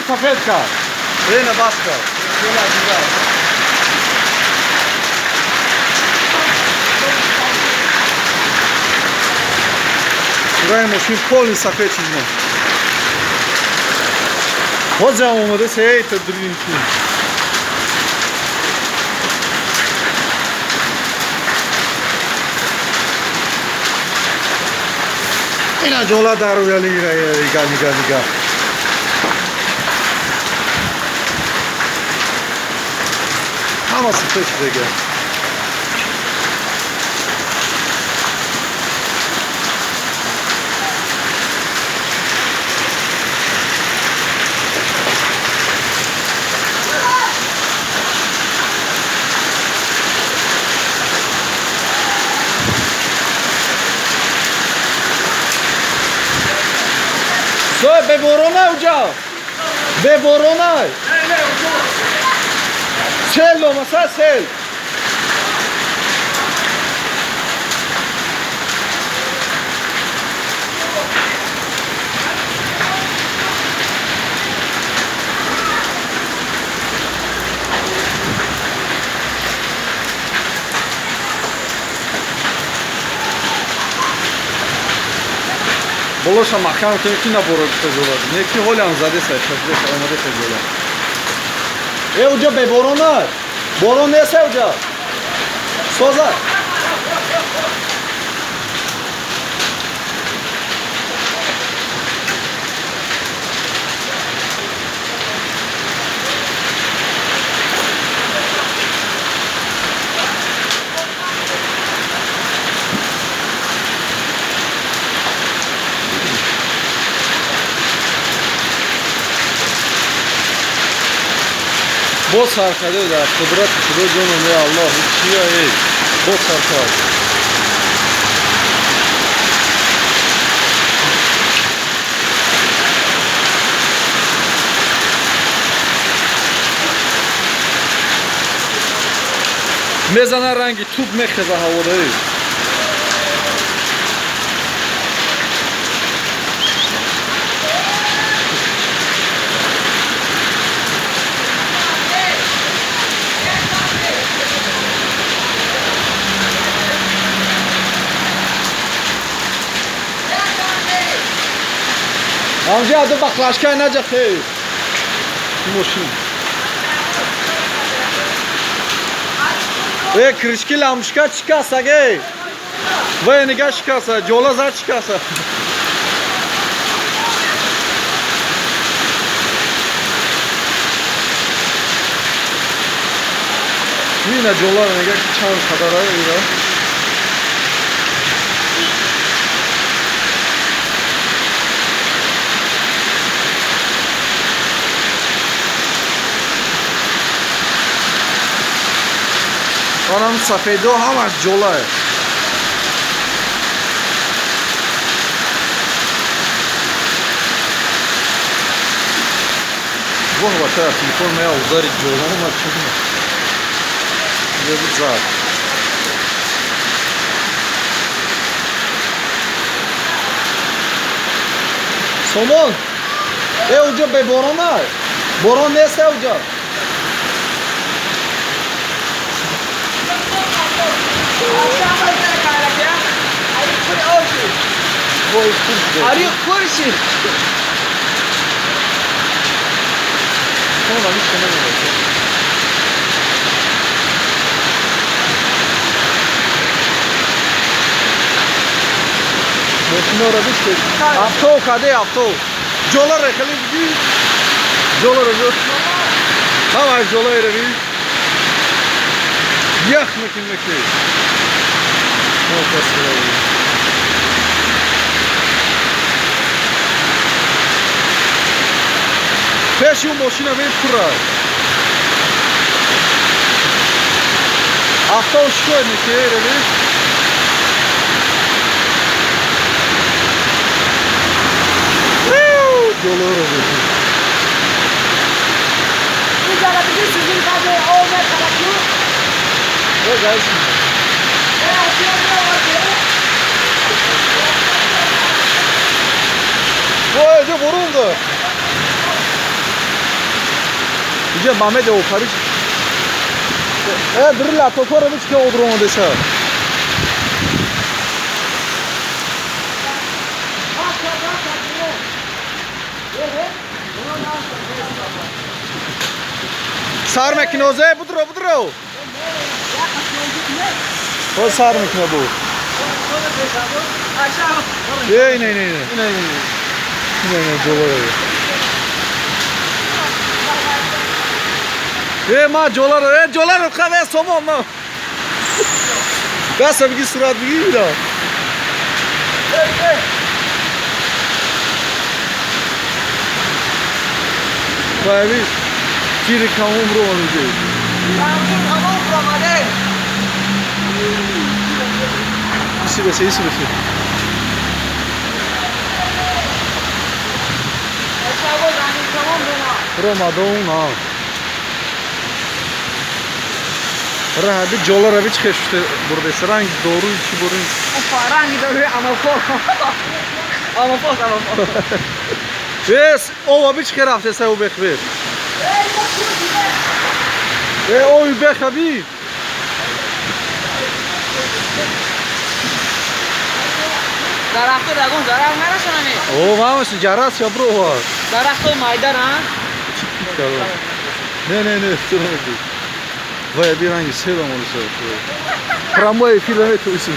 سفید کرد. اینه بس کرد. رای ماشین پول سفید چیز نه. بازم اومده سه تا درین کی. اینا جولا دارو یالی نگاه نگاه نگاه. Ҳама сафед шудага. Сой беборонай уҷа. Беборонай. Сел омаса сел. Болоша маҳкам кунем ки наборад ҷола. Не ки ҳолиам задеса, шашдеса, омадеса ҷола. Э уҷа беборонай. Борон нест уҷа. Соза. Боз сар карда дар қудрати Худо ҷоном ё Аллоҳ чия эй боз сар кард. Мезана ранги туп мехеза ҳаводаи. Амҷа ду баклашка наҷахе. Мошин. Э крышки ламшка чикаса ге. Вай нига шикаса, ҷола зад шикаса. Мина ҷола нига ки чанд қадара ира. Анам сафедо ҳамаш ҷолае. Воҳ бача, телефон мая удари ҷола омад чудно. Зад. Сомон! Э уҷо беборона? Борон нест э уҷо? Ari kurşi. Tamam, hiç demedim. Moşini orada işte. Avto kade avto. Jola rekali bi. Jola rejo. Tamam jola revi. Ях мекин меки. Пеши мошина бе пура. Авто шкой меки реви. Jola revi. 와, 이제 모르는데. 이제 맘에 대 오파리. 에, 드릴라 토코르 비치게 오드로는 데서. Сар мекинозе, будро, будро. О, сар мекино бу. Не, не, не, не. Не, не, ҷола. Э, ма ҷола, э, ҷола ро хаве сомо ма. Даса биги сурат биги бира. Вай, тири камум ро онҷо. Камум ро маде. Иси бесе, иси бесе. Ромадон, а. Раҳаби ҷола рави чӣ хеште бурдес? Ранги доруи чӣ бурин? Опа, ранги доруи амафос. Амафос, амафос. Ес, ова би чӣ рафтеса у бехбер? Э, ови бехаби. Дарахто дагон зарар нарасонами. О, мамаш жарас ябро ова. Дарахто майдан, а? Не, не, не, не. Вай, би ранги села молиса. Прямой эфир это усин.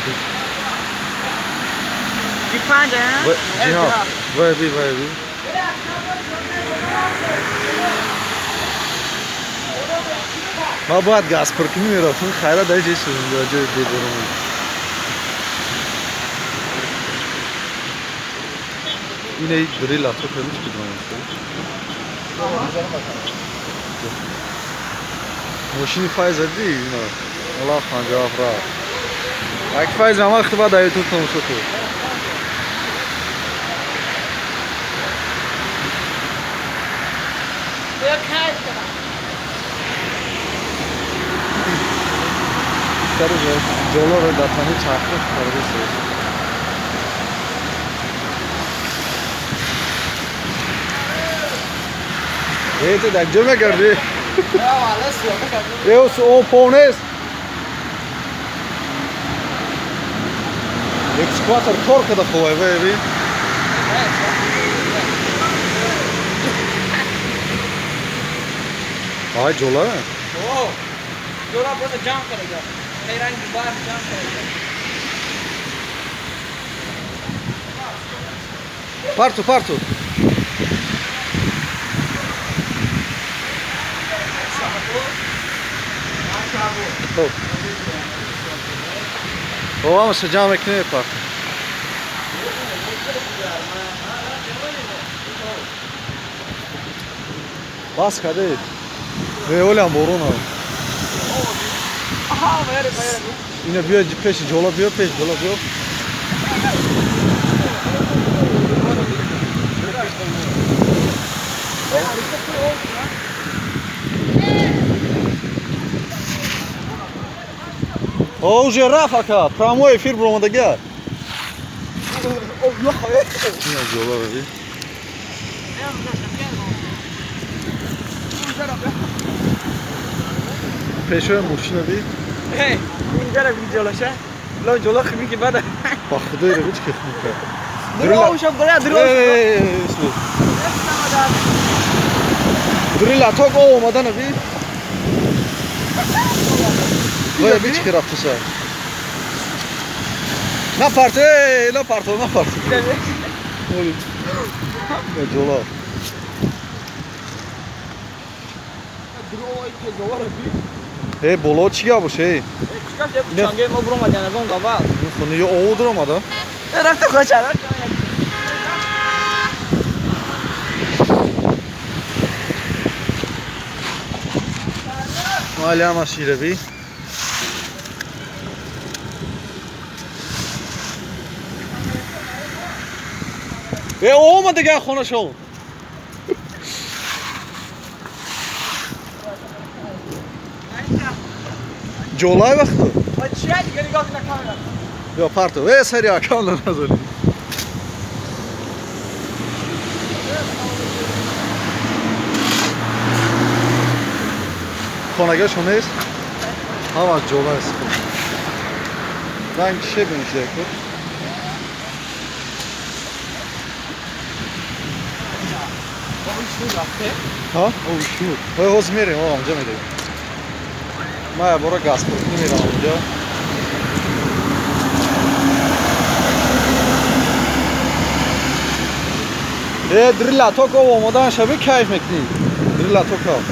G5, а? Ҷиҳа. Вай би, вай би. Ма бояд газ пур кунӣ мерафтем, хайра дар ҷой шудем, дар ҷои беборон. Ине дри лапто хеле чӣ мошини Файза ди ина Аллах панҷоҳ ра. Ак Файз ама хитба дар YouTube тамошо кун. Короче, ҷолоро дар тани чархи карда. Эй, ту дар ҷо мегардӣ? Э, о пов нест. Экскаватор кор када ховай, вай ви. Ай ҷола? О, ҷола просто ҷамъ карда. Ранги барф ҷамъ карда. Парту, парту. Хоб. Ҳамаша ҷамъ мекунем, парту. Бас каде. Олям борон. Ина биё пеши ҷола, биё пеши ҷола, биё. О, уже раф ака, прямой эфир бромадага. Ина ҷола би. Пешои мошина би. Эй, инҷара би ҷолаша. Ло ҷола хими ки бада. Ба худои ра чи химика. Дроша бра дрош. Дрила ток о омадана би. Вай би чи рафтуса. На парто, эй, на парто, на парто. Ҷола. Эй, боло чӣ гап бош, эй? Чанге мо бромад, ягон гава. Хони ё ову дромада? Рафта хоча. Маляма шираби. Э, омадага хонашон. Ҷолай вақту? Чия дига нигоҳ кна камера. Ё парту. Э, сари акамда назори. Хонагашон нест? Ҳамаш ҷолай аст. Ранг шебин шидаку. Ҳа? О, шур. Ҳой, ҳозир мерем, о, онҷа мерем. Ман якбора газпуркунӣ мерам онҷа. Э, дрила ток об омодан шаби кайф мекунӣ. Дрила ток об.